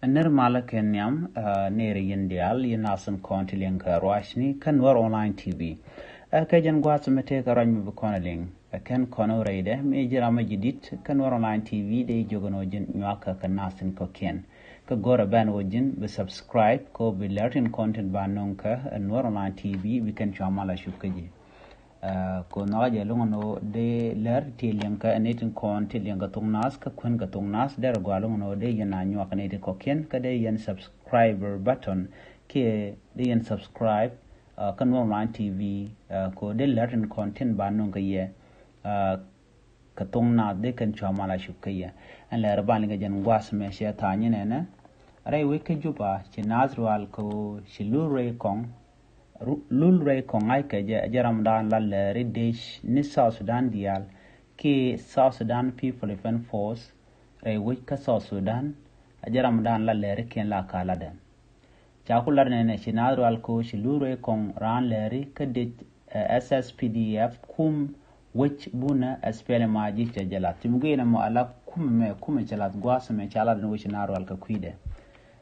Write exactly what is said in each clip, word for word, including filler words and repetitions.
Nir malä kɛ nhiam, ɛ, nir yɛn diaal, yɛn naath tin kɔn ti liŋ kɛ ruacni kä Nuer Online T V. Ɛ, kɛ jɛn gua̱a̱th mi tëë kɛ ruac mi bi kɔn a liŋ. Ɛ, kɛn kɔn rɛydɛ mi ji̱ ram mi ji̱ di̱t kä Nuer Online T V dee jiök ɛn ɣöö ji̱n nyuak kɛ kɛ naath tin kɔ̱kiɛn. Kä go̱rɛ bɛn ɣöö ji̱n bi subscribe kɛ ɣöö bi lɛr tin kɔn tin ba nöŋ kä, ɛ, Nuer Online T V bi kɛn cua mal a cup kä ji̱. Ɛ, kɛ ɣöö nhɔakä jɛ lo̱ŋ ɛn ɣöö dee lɛr ti liɛŋ kä ni tin kɔn ti liɛŋ kä thok naath kä kuän kä thok naath derɛ gɔaa lo̱ŋ ɛn ɣöö dee yɛn a nyuak ni ti kɔ̱kiɛn kä dee yɛn subscriber button kiɛ dee yɛn subscribe, ɛ, kä Nuer Online T V, ɛ, kɛ ɣöö dee lɛr tin kɔn tin ba nöŋ kä yɛ, ɛ, kä thok naath dee kɛn cua mal a cup kä yɛ. Ɛn lɛr ban liŋ kɛ jɛn gua̱a̱th mɛ cɛ tha̱a̱ŋ nyin ɛnɛ. Rɛy wec kä Juba ci naath rual kɛ ɣöö ci Lul Rɛy Kɔŋ Ru-, Lul Rɛy Kɔŋ ŋa̱ckɛ jɛ, ɛ jɛ ramdan la lɛri dec ni South Sudan diaal kiɛ South Sudan People Defense Force rɛy wec kä South Sudan, ɛ jɛ ramdan la lɛri kiɛn la ka latdɛ. Ca ku lat nɛnɛ ci naath rual kɛ ɣöö ci Lul Rɛy Kɔŋ raan lɛri kä dec, ɛ, S S P D F kum wec bunä S P L M I G cɛ jɛ lath. Ti mi guic nɛmɔ ala kumɛ mɛ, kumɛ cɛ lath gua̱a̱th mɛ ca lat ni wec ci naath rual kɛ kui̱dɛ.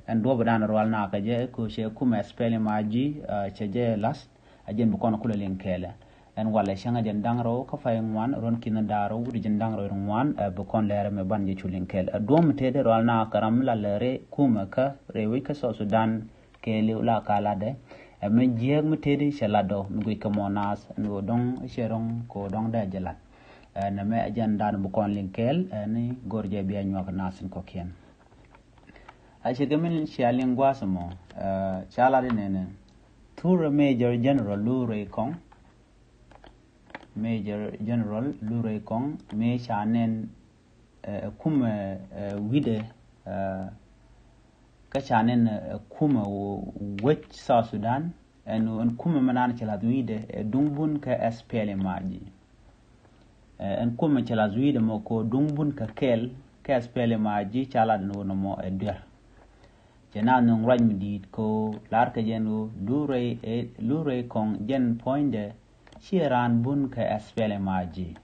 Ɛn duɔ̱ɔ̱p dan rual nakä jɛ kɛ ɣöö cɛ kumɛ S P L M I G, ɛ, cɛ jɛ lath, ɛ jɛn bi kɔn kulɛ liŋ kɛɛlɛ. Ɛn walɛ cäŋ ɛ jɛn da̱ŋ rɛw kä pay ŋuan, ruɔ̱n ki̱n da̱ŋ rɛw wi̱cdɛ jiɛn da̱ŋ rɛw wi̱cdɛ ŋuan, ɛ, bi kɔn lɛr mɛ ban jɛ cu liŋ kɛɛl. Ɛ duɔ̱ɔ̱p mi tëëdɛ rual nakä ram la lɛri kumɛ kä rɛy wec kä South Sudan kɛɛliw la ka latdɛ. Ɛ mi jiääk mi tëëdi cɛ latdɔ mi guic kɛ mɔ naath ɛn ɣöö dɔ̱ŋ cɛ ro̱ŋ kɛ ɣöö dɔ̱ŋ dee jɛ lat. Ɛ nɛmɛ ɛ jɛn dan bi kɔn liŋ kɛɛl, ɛ ni go̱r jɛ bia nyuak naath tin kɔ̱kiɛn. A ce̱tkɛ min cia liŋ gua̱a̱th ɛmɔ, ɛ, ca lat inɛnɛ. Thurɛ Major General Lul Rɛy Kɔŋ, Major General Lul Rɛy Kɔŋ, mëë ca nɛn, ɛ, ɛ kumɛ, ɛ, wi̱dɛ, ɛ, kä ca nɛn, ɛ, kumɛ wec South Sudan, ɛn, ɛn kumɛ mi naan cɛ lath wi̱dɛ, ɛ, duŋ bun kä S P L M I G. Ɛ, ɛn kumɛ cɛ lath wi̱dɛ mɔ kɛ duŋ bun kä kɛl kä S P L M I G ca lat ɛn ɣöö nɔmɔ ɛ duer. Cɛ na nöŋ ruac mi di̱i̱t kɛ ɣöö lar kɛ jɛn ɣöö Lul Rɛy, ɛ, Lul Rɛy Kɔŋ jɛn puɔ̱nydɛ ciɛ raan bun kä S P L M I G.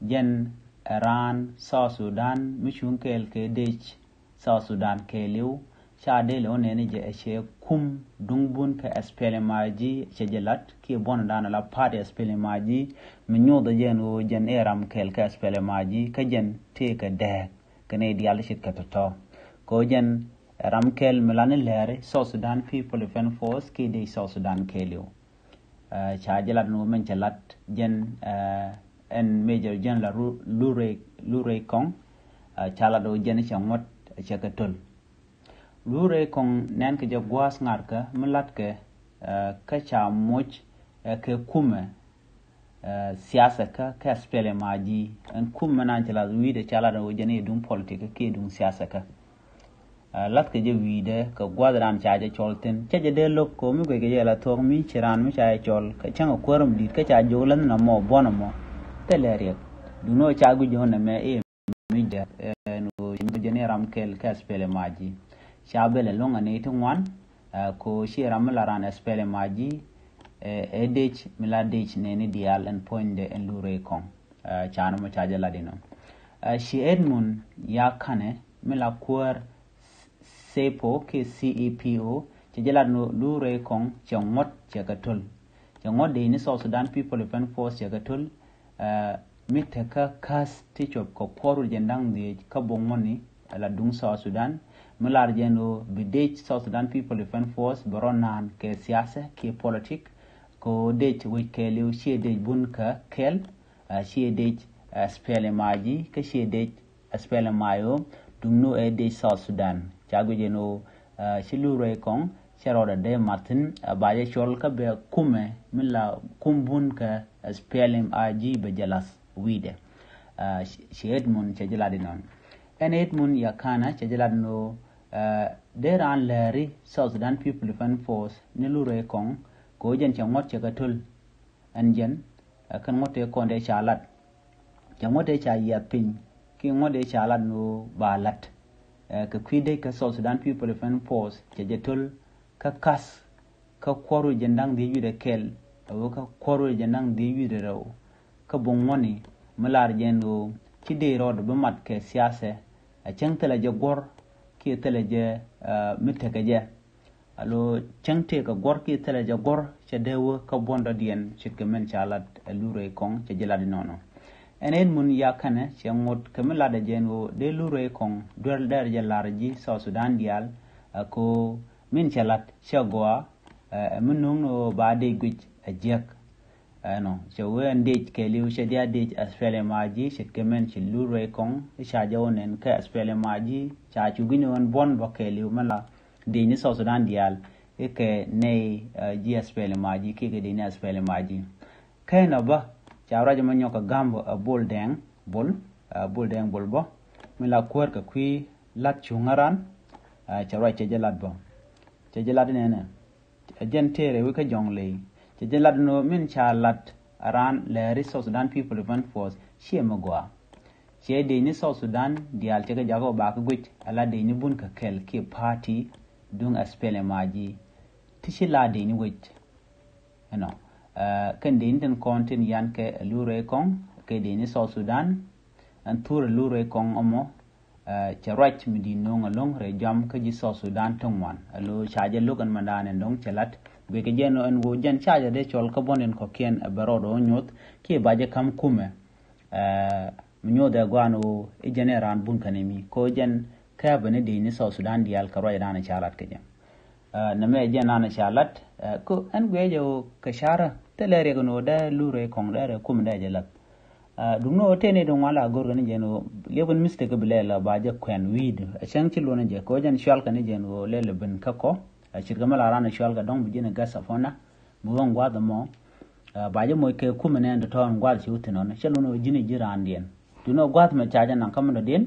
Jɛn ɛ raan South Sudan mi cuŋ kɛɛl kɛ dec South Sudan kɛɛliw, ca dee lɛ wä nɛni jɛ ɛ cɛ kum duŋ bun kä S P L M I G cɛ jɛ lat kiɛ buɔ̱n dan la party S P L M I G mi nyuuth ɛ jɛn ɣöö jɛn ɛ ram kɛɛl kä S P L M I G kä jɛn tëë kɛ dɛɛk kɛ nɛy diaal ce̱tkɛ tɔ̱tɔ̱. Kɛ ɣöö jɛn ɛ ram kɛɛl mi la ni lɛri South Sudan People Defense Force kiɛ dec South Sudan kɛɛliw. Ɛ, ca jɛ lat ni wä mɛn cɛ lat jɛn, ɛ, ɛn Major General Ru-, Lul Rɛy, Lul Rɛy Kɔŋ, ɛ, ca lat wä jɛn cɛ ŋuɔ̱t cɛ kɛ töl. Lul Rɛy Kɔŋ nɛn kɛ jɛ gua̱a̱th ŋa̱rkä mi latkɛ, ɛ, kä ca moc, ɛ, kɛ kumɛ, ɛ, siasa kä, kä S P L M I G. Ɛn kumɛ nan cɛ lath wi̱i̱dɛ ca lat wä jɛn i̱ duŋ politik kä kiɛ duŋ siasa kä. Ɛ, lath kɛ jɛ wi̱i̱dɛ kɛ gua̱th raan ca jɛ cɔl thi̱n. Cɛ jɛ dee lo̱k kɛ mi guic kɛ jɛ la thuɔ̱k mi ci raan mi ca jɛ cɔl kɛ cäŋ ɛ kuäär mi di̱i̱t kä ca jiök länh nɔmɔ buɔ̱n ɛmɔ. Thilɛ riɛk. Duundɛ ɣöö ca guic jɛ ɣöö nɛmɛ i̱ mi jɛ, ɛ, ni ɣöö jɛ ni ram kɛl kɛ S P L M I G. Ca bɛl ɛlɔ̱ŋ ɛ ni ti ŋuan, ɛ, kɛ ɣöö ci ram mi la raan S P L M I G, ɛ, ɛ dec mi la dec nɛni diaal ɛn puɔ̱nydɛ ɛn Lul Rɛy Kɔŋ. Ɛ, ca nɔmɔ ca jɛ lat inɔ. Ɛ, ci Edmund Yakanɛ mi la kuäär SEPO kiɛ C E P O, cɛ jɛ lat ni Lul Rɛy Kɔŋ cɛ ŋuɔ̱t cɛ kɛ töl. Cɛ ŋuɔ̱t dee ni South Sudan People Defense Force cɛ kɛ töl, ɛ, mi tekä käth ti cop kɛ kuɔr wi̱cdɛ jiɛn da̱ŋ dhieec kä buɔ̱k ŋuɔ̱tni, ɛ, la duŋ South Sudan. Mi lar jɛ ni bi dec South Sudan People Defense Force bɛ rɔ naan kɛ siasa kiɛ politik. Kɛ dec wec kɛɛliw ciɛ dec bun kä kɛl, ɛ, ciɛ dec, ɛ, S P L M I G kä ciɛ dec S P L M I O, duŋ ni ɛ dec South Sudan. Ca guic ɛn ɣöö, ɛ, ci Lul Rɛy Kɔŋ cɛ rɔɔdɛ dee mat thi̱n, ɛ, ba jɛ cɔl kä bɛ kumɛ mi la kum bun kä S P L M I G bɛ jɛ lath wi̱i̱dɛ. Ɛ, ci, ci Edmund cɛ jɛ lat inɔn. Ɛn Edmund Yakanɛ cɛ jɛ lat inɔ, ɛ, dee raan lääri South Sudan People Defense Force ni Lul Rɛy Kɔŋ kɛ ɣöö jɛn cɛ ŋuɔ̱t cɛ kɛ töl. Ɛn jɛn, ɛ, kɛn ŋuɔ̱t tëë kɔn dee ca lat. Cɛ ŋuɔ̱t tëë ca yiath piny, kiɛ ŋuɔ̱t tëë ca lat ni ɣöö ba lat. Ɛ, kɛ kui̱ dec kä South Sudan People Defense Force, cɛ jɛ töl kä ka̱th, kä kuɔr wi̱cdɛ jiɛn da̱ŋ dhieec wi̱cdɛ kɛl, ɛ wä kä kuɔr wi̱cdɛ jiɛn da̱ŋ dhieec wi̱cdɛ rɛw, kä buɔ̱k ŋuɔ̱tni, mi lar jɛ ɛn ɣöö ci dee rɔɔdɛ bi mat kɛ siasa, ɛ cäŋ thilɛ jɛ guɔ̱r, kiɛ thilɛ jɛ mi tekɛ jɛ. Alo cäŋ tëëkɛ guɔ̱r kiɛ thilɛ jɛ guɔ̱r cɛ dee wä kä buɔ̱n dɔ̱diɛn ce̱tkɛ min ca lat ɛ Lurey Kɔŋ cɛ ji̱ lat inɔnɔ. Ɛn ɛn mun ya kɛnɛ cɛ ŋot kɛ mi lat ɛ jɛ ɛn ɣöö dee Lurey Kɔŋ duer dɛr jɛ lar ji̱ South Sudan diaal ɛ ko min cɛ lat cɛ gɔaa ɛ mi nuŋ ni ɣöö ba dee guic ɛ jiäk. Ɛnɔ cɛ wee ɛn dec kɛɛliw cɛ dia dec S P L M I G ce̱tkɛ min ci Lurey Kɔŋ i̱ ca jɛ wä nɛn kä S P L M I G ca cu gui̱ni ɣän buɔ̱n bä kɛɛliw mɛ la dec ni South Sudan diaal i̱ kɛ nɛy ji̱ S P L M I G kiɛ kɛ dec ni S P L M I G. Kä inɔ bä ca ruac mɛ nyɔk kɛ ga̱m bä ɛ Bol Dɛŋ Bol, ɛ Bol Dɛŋ Bol bä mi la kuäär kɛ kui̱ lat cuŋä ran. Ɛ cɛ ruac cɛ jɛ lat bä cɛ jɛ lat inɛnɛ. Ɛ jɛn tëërɛ wi̱i̱ kä jɔ̱ŋ ley cɛ jɛ lat ni ɣöö min ca lat a raan lääri South Sudan People Defense Force ciɛ mi gɔaa. Ciɛ dec ni South Sudan diaal cɛ kɛ jakä ɣöö ba kä guic a la dec ni bun kɛ kɛl kiɛ party duŋ S P L M I G ti ci la dec ni wec. Ɛnɔ kɛn dec ni tin kɔn tin yan kɛ Lurey Kɔŋ kɛ dec ni South Sudan. Ɛn thur Lurey Kɔŋ ɔmɔ cɛ ruac mi di̱i̱t no̱o̱ŋ ɛlɔ̱ŋ rɛy jɔam kä ji̱ South Sudan ti ŋuan. Alo ca jɛ lo̱k ɛn mɛndan ɛn dɔ̱ŋ cɛ lat guic kɛ jɛn ɛn ɣöö jɛn ca jɛ dee cɔl kä buɔ̱n in kɔ̱kiɛn ɛ bɛ rɔɔd ɣä nyoth kiɛ ba jɛ ka̱m kumɛ. Mi nyoth ɛ gɔaa ɛn ɣöö i̱ jɛn ɛ raan bun kɛn imi ko jɛn kɛɛpɛ ni dec ni South Sudan diaal kɛ ruacdan ca lat kɛ jɛ. Nɛmɛ jɛn an ca lat kä ɛn guiɛ jɛ ɣöö kɛ carä thilɛ riɛk ɛn ɣöö dee Lurey Kɔŋ dee rɛ kum dee jɛ lat. Duŋni ɣöö tëë ni duŋ wan la go̱rkɛ ni jɛn ɣöö liɛpä ni mistake bi lɛl la ba jɛ kuɛn wi̱i̱dä ɛ cäŋ ci luɔ̱n jɛ kɛ ɣöö jɛn cualkɛ ni jɛn ɣöö lɛl ɛ ben kä kɔ. Ce̱tkɛ mi la ran ɛ cualkɛ dɔ̱ŋ bi ji̱n ɛ gäth ɛ pɔnä bi ɣän gua̱th ɛmɔ. Ba jɛ moc kɛ kumɛ nɛn tɔ̱tɔ̱ ɛn gua̱th ci wä thi̱n ɣän cä luɔ̱n ɣöö ji̱n ɛ ji̱ raandiɛn. Duŋni ɣöö gua̱th mɛ ca jɛ naŋ kä mi dɔ̱diɛn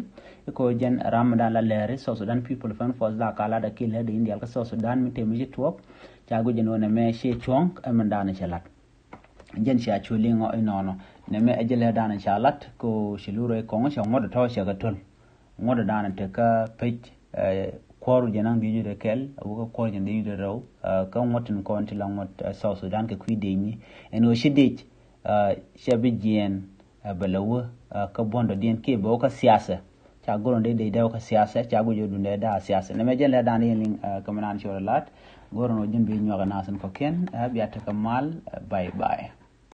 i̱ kɛ ɣöö jɛn ram mi dan la lɛɛri South Sudan People Defense Force la ka lat ɛ kiɛ lɛr dee in diaal kä South Sudan mi tëë mi ci tuɔɔk. Ca guic ɛn ɣöö nɛmɛ ciɛ cuɔ̱ŋ ɛ min dan ɛ cɛ lat. Jɛn cia cu liŋ ɔ inɔnɔ nɛmɛ ɛ jɛ lɛ danɛ ca lat ko ci Lurey Kɔŋ cɛ ŋuɔ̱t tɔ̱ cɛ kɛ töl. Ŋuɔ̱t danɛ te kä pec kuɔr jɛ naŋ dhiec wi̱cdɛ kɛl a wä kä kuɔr jɛ naŋ dhiec wi̱cdɛ rɛw. Kä ŋuɔ̱t tin kɔn ti la ŋuɔ̱t South Sudan kɛ kui̱ dec ni ɛn ɣöö ci dec cɛ bi jiɛɛn bɛ lɛ wä kä buɔ̱n dɔ̱diɛn kiɛ bɛ wä kä siasa. Ca go̱r ɣän dee dec dee wä kä siasa ca guic ɣöö duundɛ daa siasa nɛmɛ jɛn lɛ danɛ yɛn liŋ. Kä mi naan cɔl ɛ lat go̱r ɣän ɣöö ji̱n bi nyuak ɛ nath in kɔ̱kiɛn bia tekɛ mal. Bye bye.